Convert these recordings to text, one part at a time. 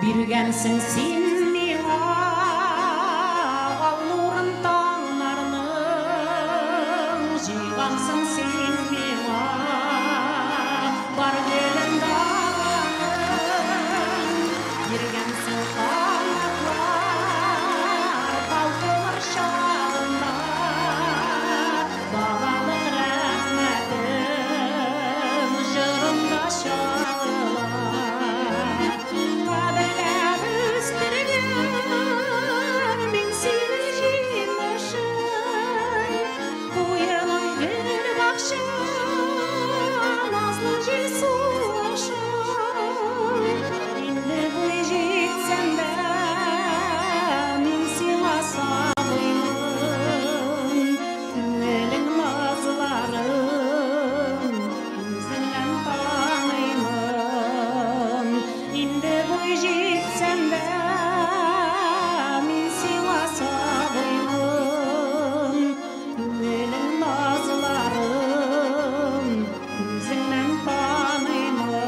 Биргәнсең син миңа ал нурын таңнарның, җыйгансың син миңа бар гөлен даланың. Биргәнсең канатлар балкылыр чагында, балалык рәхмәтем җырымда чагыла. Кадерләп үстергән мин синең җимешең, куеның гөл бакча, назлы җил сулышың. Инде буй җитсәм дә, мин сиңа сабыймын, күңелең назларын үзеңнән таныймын. Инде буй җитсәм дә, мин сиңа сабыймын, күңелең назларын үзеңнән таныймын.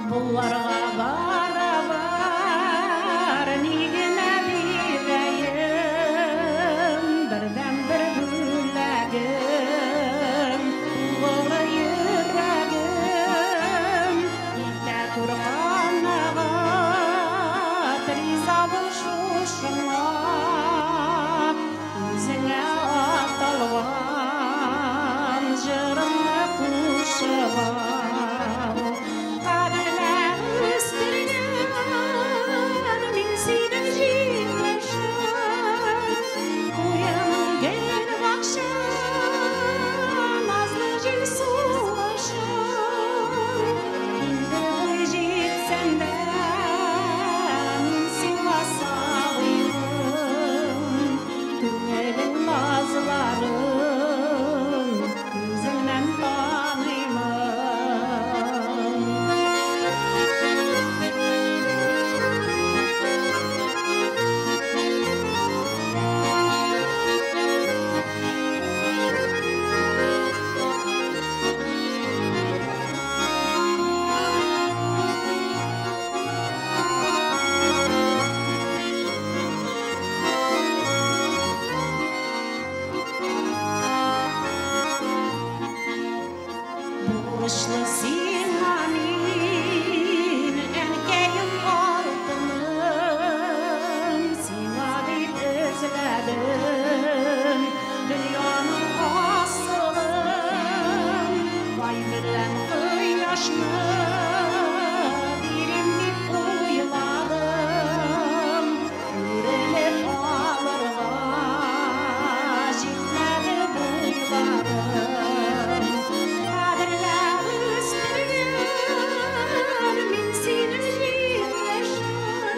Буларга барабар ни генә бирәем, бердән-бер бүләгем, тугры йөрәгем. Итә күр канәгать, риза бул шушыңа, үзеңә аталган җырымны кушып ал. Кадерләп үстергән мин синең җимешең, куеның гөл бакча, назлы җил сулышың. Инде буй җитсәм дә, мин сиңа сабыймын, күңелең назларын үзеңнән таныймын. Бурычлы сиңа мин, әнкәем алтыным, сиңа дип эзләдем дөньяның асылын. Ай белән кояшны бирим дип уйладым, үрелеп алырга җитмәде буйларым. Кадерләп үстергән мин синең җимешең,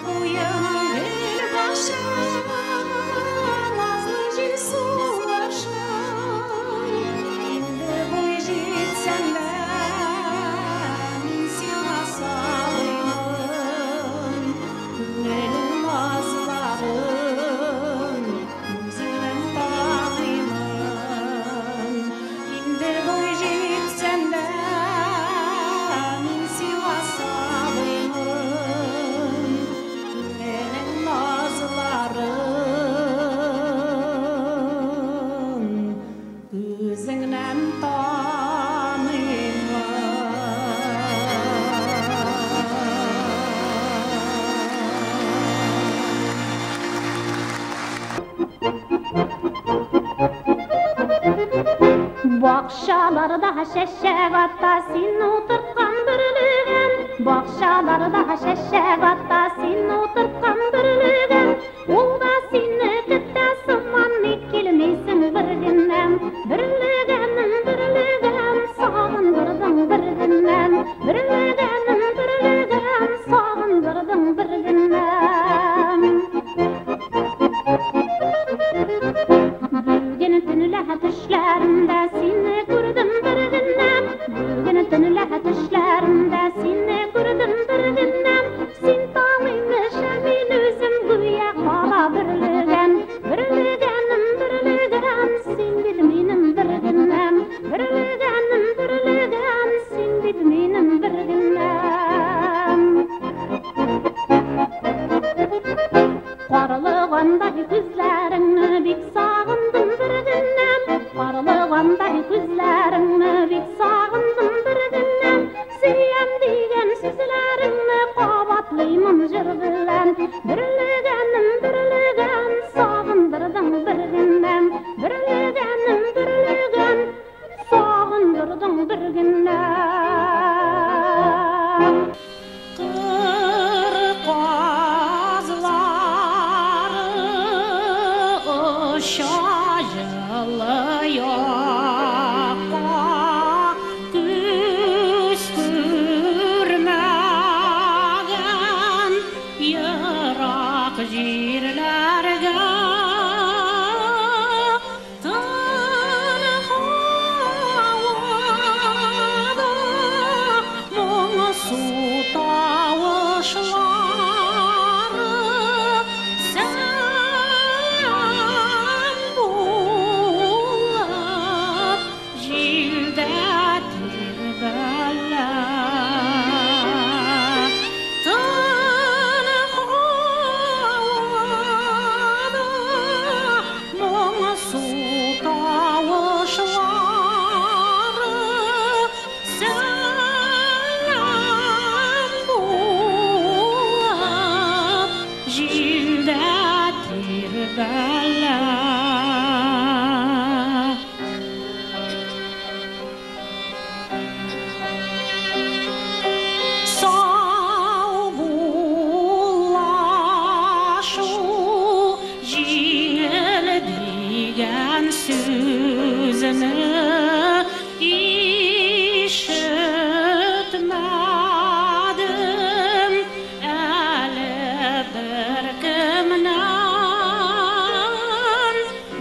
куеның гөл бакча, назлы җил сулышың. Инде буй җитсәм дә, мин сиңа сабыймын, күңелең назларын үзеңнән таныймын. Инде буй җитсәм дә, мин сиңа сабыймын, күңелең назларын үзеңнән таныймын. Бакчаларда чәчәк ата син утырткан бөрлегән, бакчаларда чәчәк ата син утырткан бөрлегән. Ул да сине көтә сыман, ник килмисең бер генәм? Бөрлегәнем, бөрлегән, сагындырдың бер генәм. Бөрлегәнем, бөрлегән, сагындырдың бер генәм. Бүген төнлә төшләремдә сине күрдем бер генәм. Бүген төнлә төшләремдә сине күрдем бер генәм. Сүзне ишетмәдем әле беркемнән.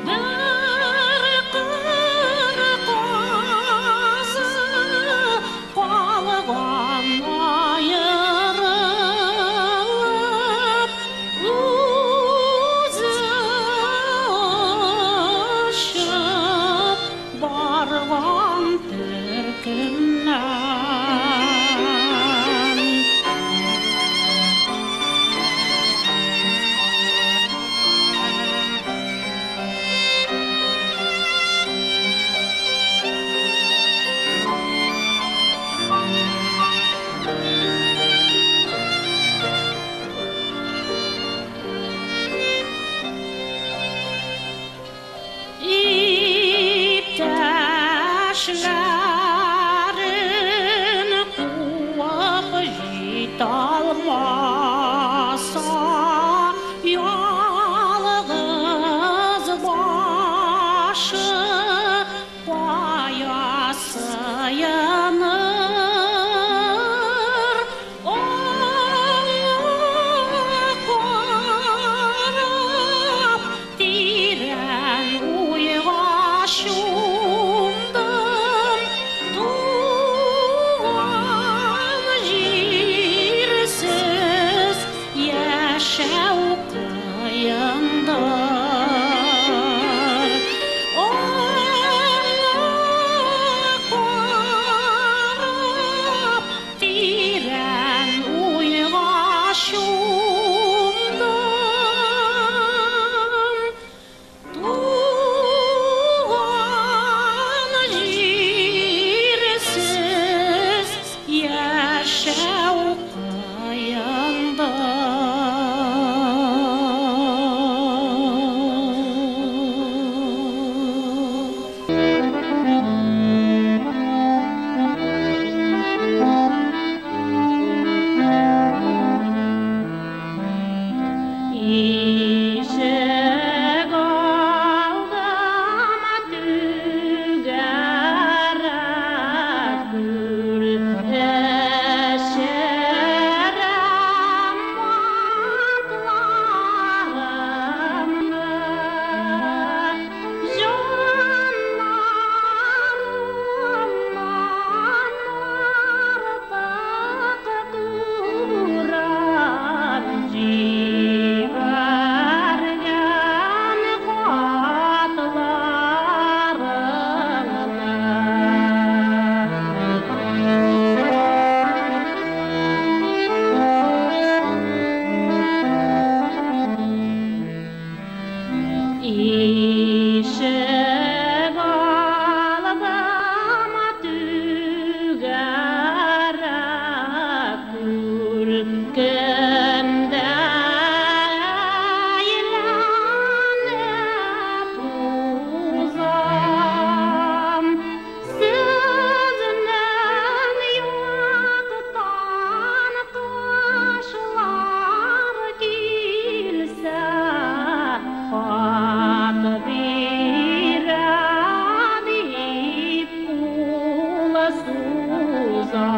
Бер кыр казы калган аерылып, үзе очып барган төркемнән. Иптәшләрен куып җитә алмаса, ялгыз башы кая сыеныр? Аңа карап, тирән уйга чумдым. Туган җирсез яшәү кыендыр. Аңа карап, тирән уйга чумдым. Туган җирсез яшәү кыендыр. Ишек алдым түгәрәк гөл эчерәм атларымны. Җаннарымнан артык күрәм җибәргән хатларыңны. Ишек алдым түгәрәк гөл көндә әйләнеп узам. Сезнең яктан кошлар килсә, хат бирә дип кул сузам.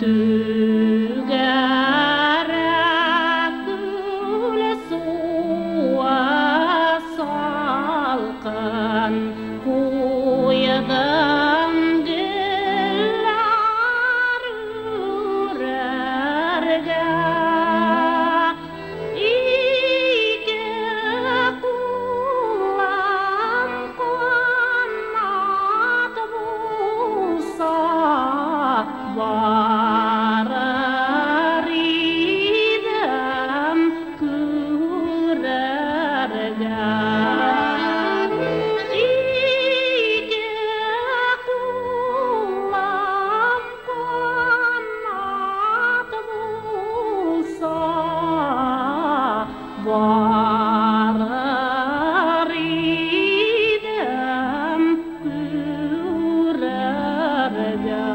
Түгәрәк күл суы салкын, куйдым гөлләр үрергә. Ике кулым канат булса, барыр идем күрергә. Ике кулым канат булса, барыр идем күрергә.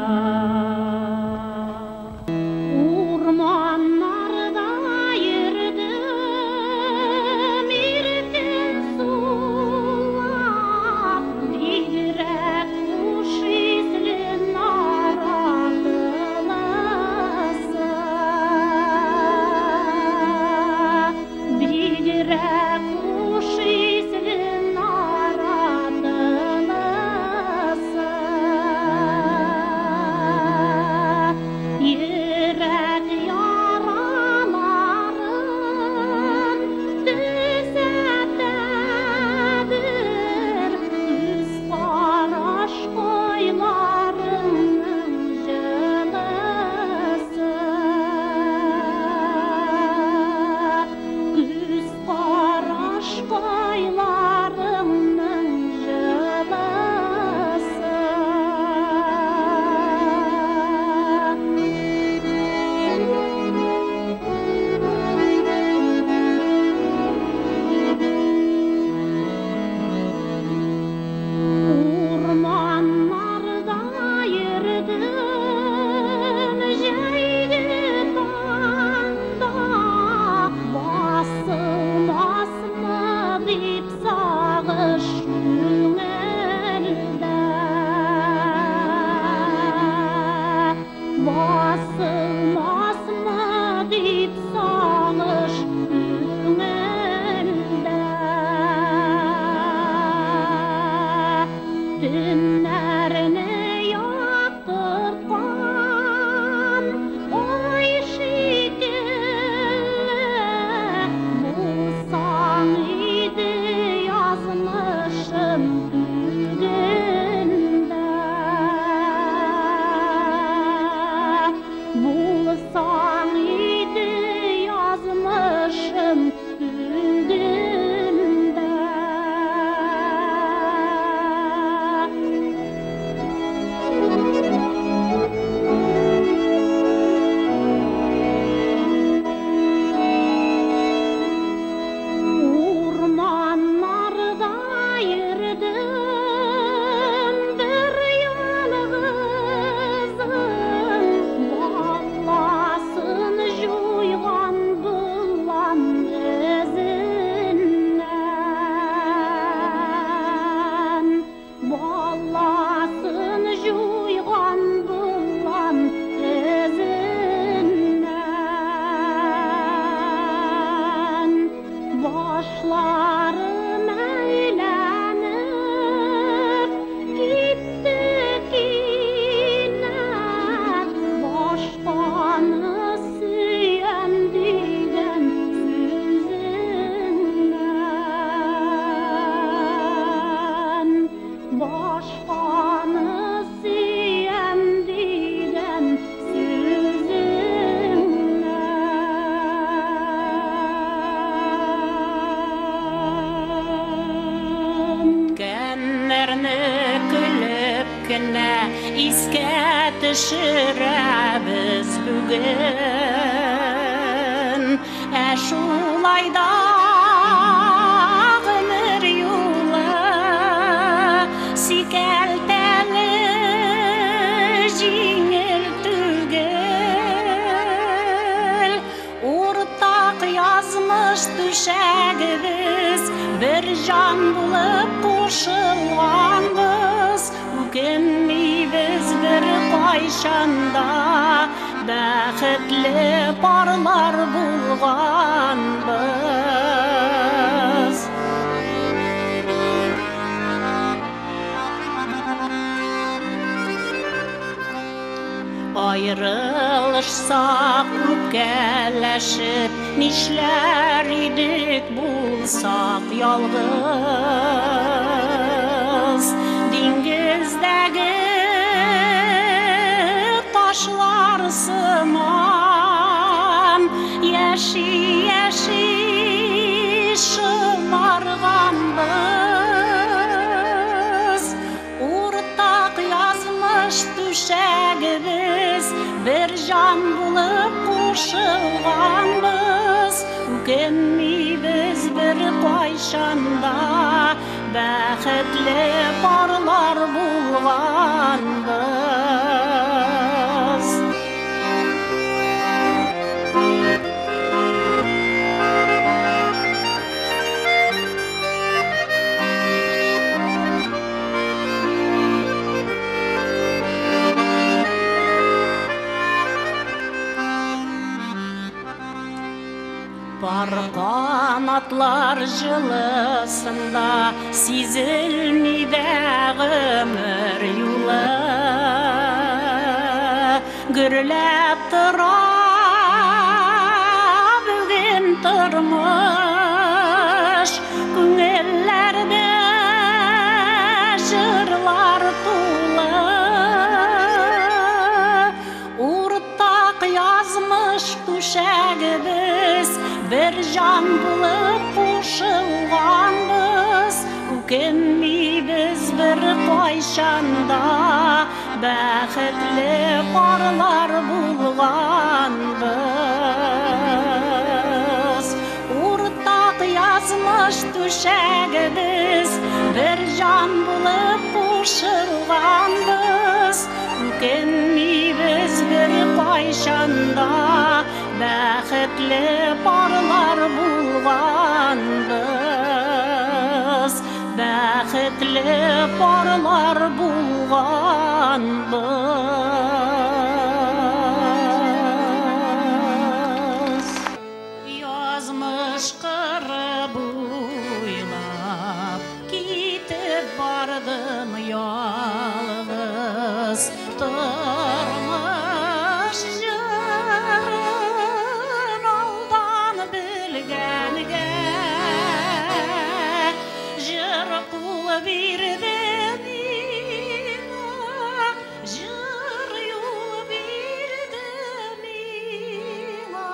генә искә төшерәбез бүген. Ә шулай да гомер юлы сикәлтәле җиңел түгел. Уртак язмыш түшәгебез, бер җан булып кушылганбыз. Үкенмибез бер кайчан да, бәхетле парлар булганбыз. Аерылышсак үпкәләшеп, нишләр идек булсак ялгыз. Диңгездәге ташлар сыман, яши-яши шомарганбыз. Уртак язмыш түшәгебез, бер җан булып кушылганбыз. Үкенмибез бер кайчан да, бәхетле парлар булганбыз. Пар канатлар җылысында сизелми дә гомер юлы. Гөрләп тора бүген тормыш, күңелләрдә җырлар тулы. Уртак язмыш түшәгебез, бер җан булып кушылганбыз. Үкенмибез бер кайчан да, бәхетле парлар булганбыз. Уртак язмыш түшәгебез, бер җан булып кушылганбыз. Үкенмибез бер кайчан да, бәхетле парлар булганбыз. Бәхетле парлар булганбыз. Язмыш кыры буйлап китеп бардым ялгыз. Тормыш җырын алдан белгәнгә, җыр кул бирде миңа, җыр юл бирде миңа.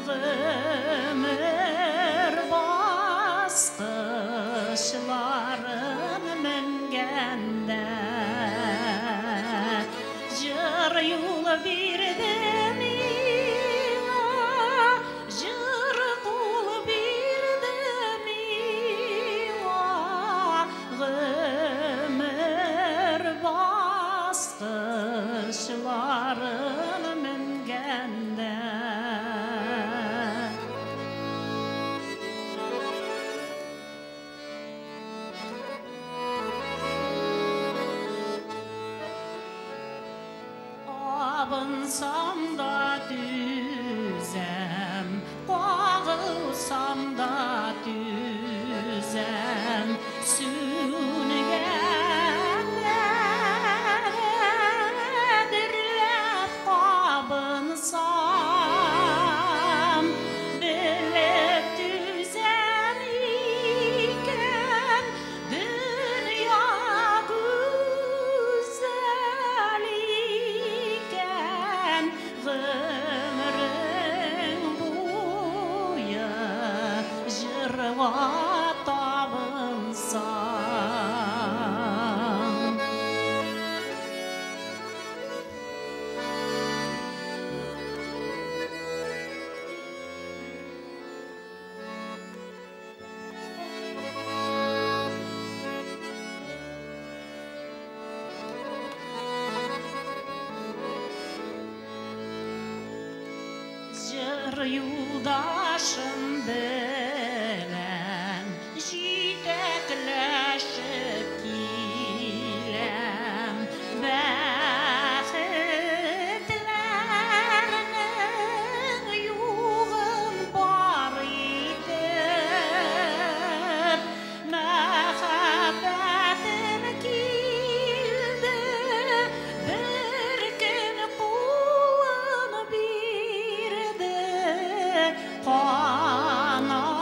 Гомер баскычларын менгәндә, җыр юл бирде миңа, җыр кул бирде миңа. Гомер баскычларын менгәндә. Абынсам да түзәм, кагылсам да түзәм. Сүнгән дөрләп кабынсам, белеп түзәм икән, дөнья гүзәл икән. Гомерең буе җырга табынсаң. Җыр юлдашым белән җитәкләшеп киләм. Бәхетләрнең югын бар итеп, мәхәббәтем килде, бер көн кулын бирде. Канатланып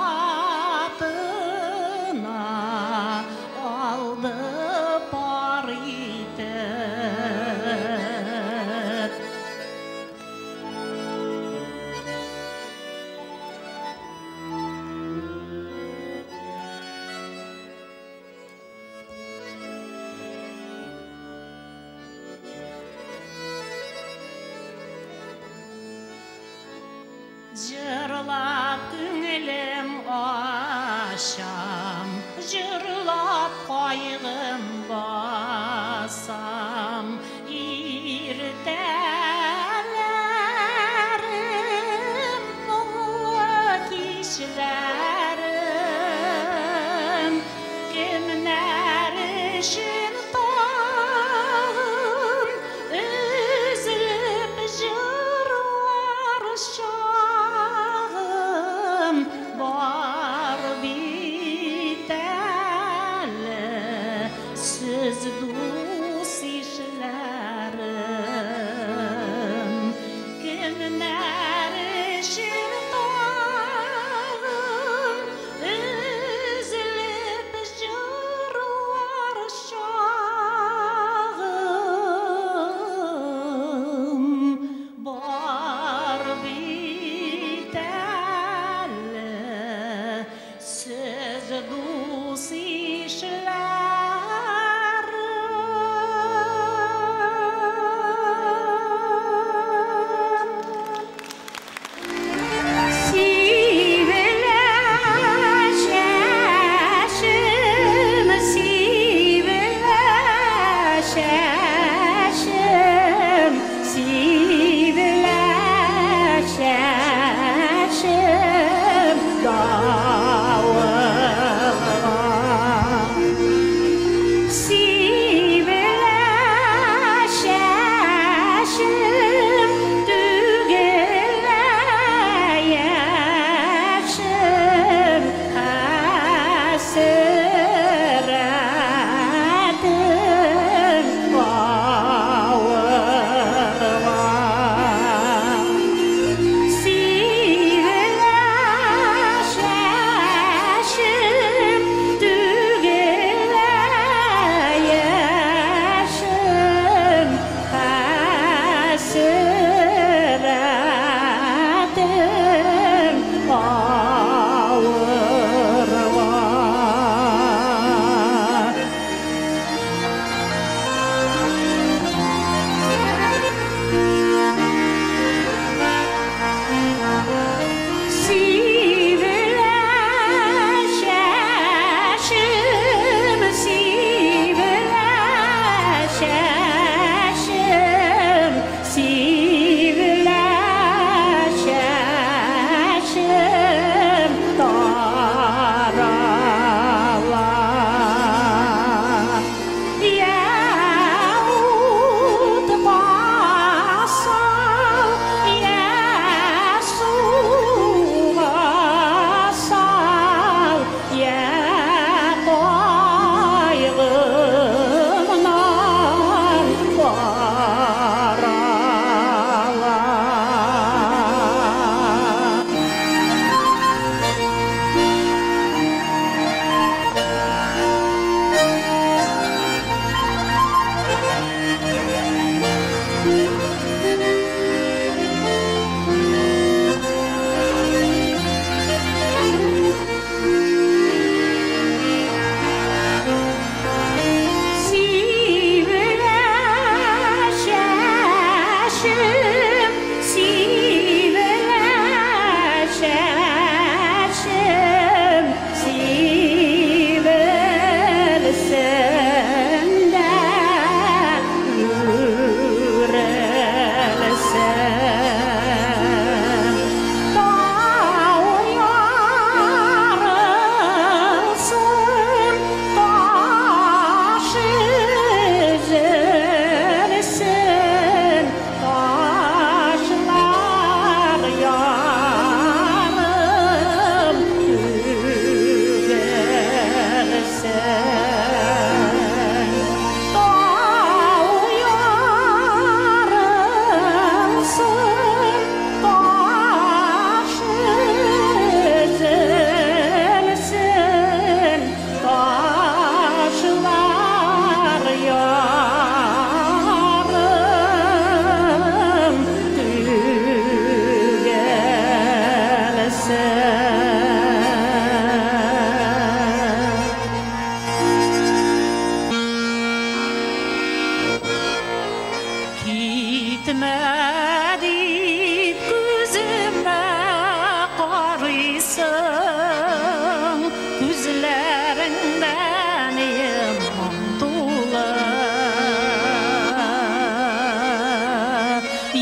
Карыйсың, күзләреңдән иман тулы.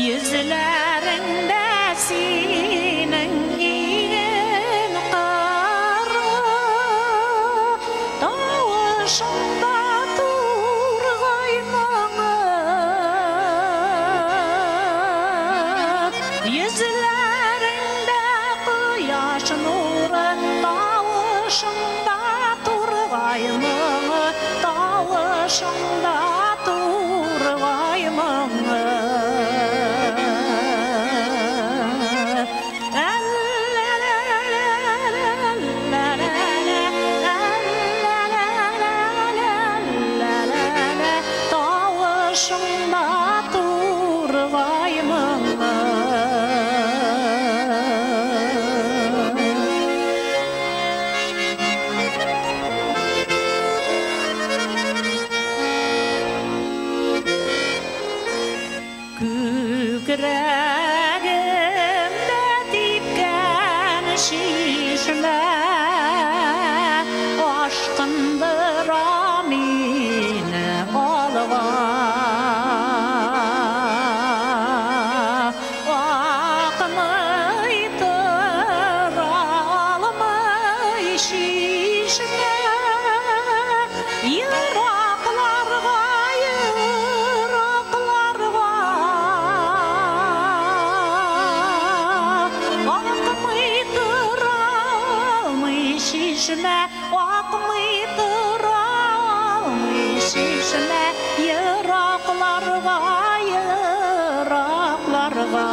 Йөзләреңдә синең иген кыры, тавышыңда тургай моңы. Йөзләреңдә кояш нуры, тавышыңда тургай моңы, тавышыңда тургай моңы. Тавышыңда тургай моңы. Күкрәгемдә типкән чишмә ашкындыра мине алга. Акмый тора алмый чишмә, еракларга, еракларга. Акмый тора алмый чишмә, акмый тора алмый чишмә, еракларга, еракларга.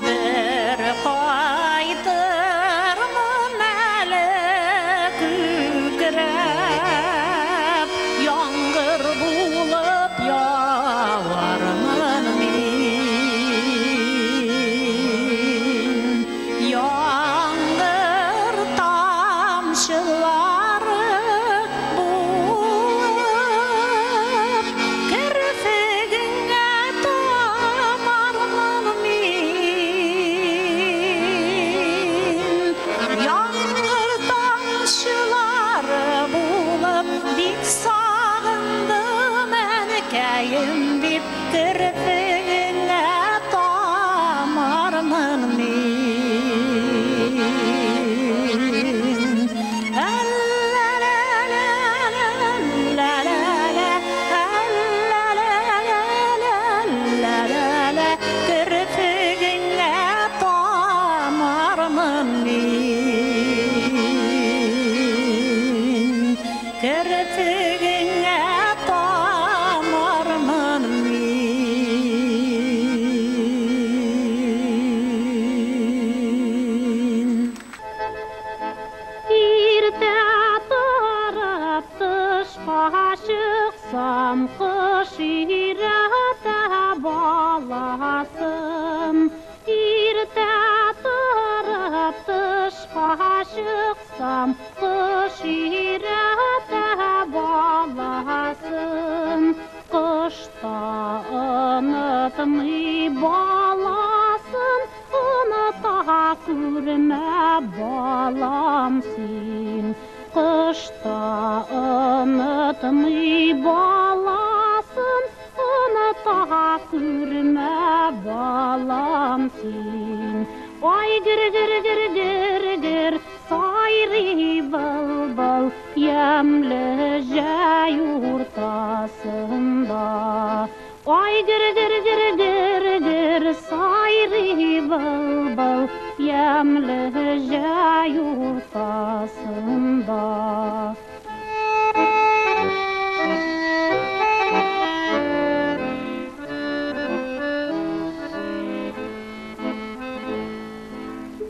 Бер кайтырмын әле күкрәп, яңгыр булып явармын мин. Яңгыр тамчылары булып, керфегеңә тамармын мин. Яңгыр тамчылары булып, бик сагындым әнкәем дип, керфегеңә тамармын мин. Әллә-лә-лә-лә-лә-лә, әллә-лә-лә-лә-лә, керфегеңә тамармын мин. Керфегеңә тамармын мин. Иртә торып тышка чыксам, кыш өйрәтә баласын. Иртә торып тышка чыксам, кыш өйрәтә баласын. Кышта онытмый баласын, оныта күрмә, балам, син. Кышта онытмый баласын, оныта күрмә, балам, син. Ай, гер гер гер гер гер, сайрый былбыл ямьле җәй уртасында. Ай, гер гер гер гер гер, сайрый былбыл ямьле җәй уртасында.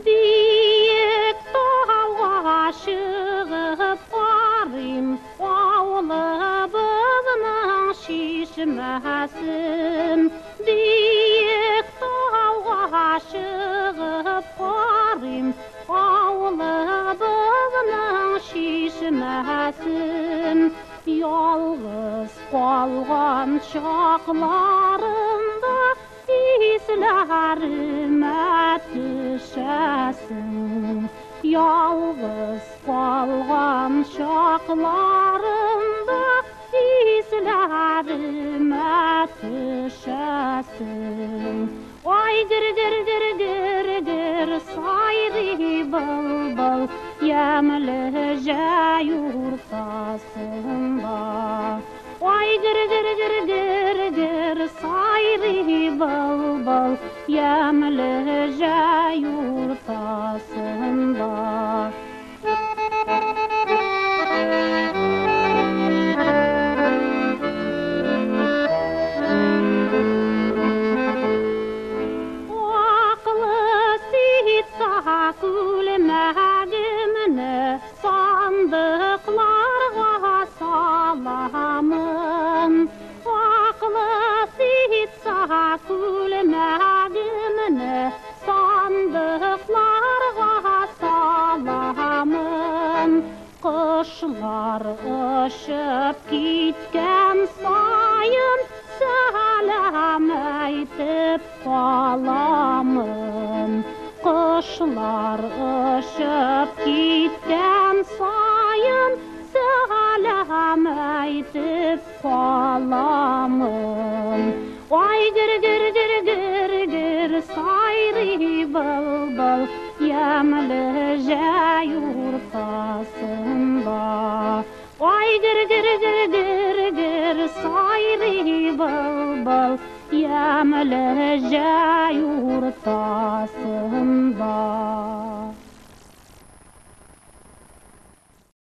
Биек тауга чыгып карыйм авылыбызның чишмәсен. Биек калган чакларымда исләремә төшәсең. Ялгыз калган чакларымда исләремә төшәсең. Ай гер гер гер гер гер сайрый былбыл ямьле җәй уртасында. Ай гер гер гер гер гер сайрый былбыл ямьле җәй уртасында. Аклы ситса күлмәгемне сандыкларга саламын. Аклы ситса күлмәгемне сандыкларга саламын. Кошлар очып киткән саен сәлам әйтеп каламын. Кошлар очып киткән саен сәлам әйтеп каламын. Ай гер гер гер гер гер сайрый былбыл ямьле җәй уртасында. Ай гер гер гер гер гер сайрый былбыл ямьле җәй уртасында.